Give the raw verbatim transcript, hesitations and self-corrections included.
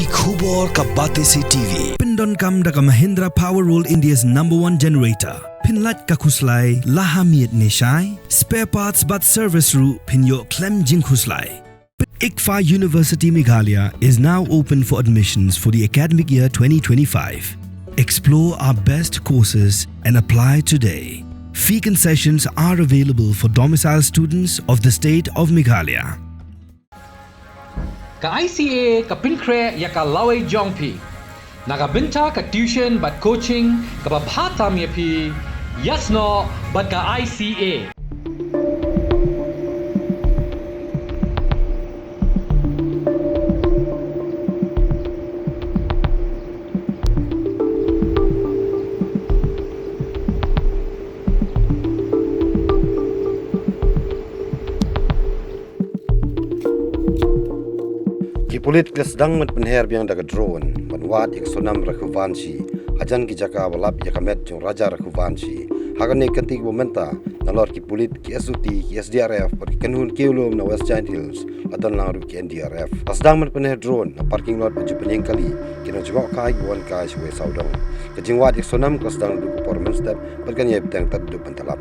Ki khubor ka Batesi T V. Pyndonkam da ka Mahindra Power World, India's number one generator. Pynlait ka khuslai la ha miet ne shai. Spare parts bad service ruh phin ïoh khlem jingkhuslai. ICFAI University Meghalaya is now open for admissions for the academic year twenty twenty-five. Explore our best courses and apply today. Fee concessions are available for domicile students of the state of Meghalaya. Ka I C A ka pynkhreh ïa ka lawei jong phi. Na ka bynta ka tuition bad coaching kaba bha tam ïa phi, ïasnoh bad ka I C A. Ki pulit ki la sdang ban pynher biang da ka drone ban wad ïa ka Sonam Raghuvanshi hajan ki jaka ba lap ïa ka met jong Raja Raghuvanshi. Ha kane ka kynti kaba mynta, nalor ki pulit, ki S O T, ki S D R F bad ki kynhun kiew lum na West Jaintia Hills, la don lang ruh ki N D R F. La sdang ban pynher drone na parking lot ba ju pynïeng kali ki nongjngohkai kiba wan kai shawei sawdong. Ka jingwad ïa ka Sonam ka la sdang naduh ka por mynstep bad kan ïai bteng tad haduh ban tylap.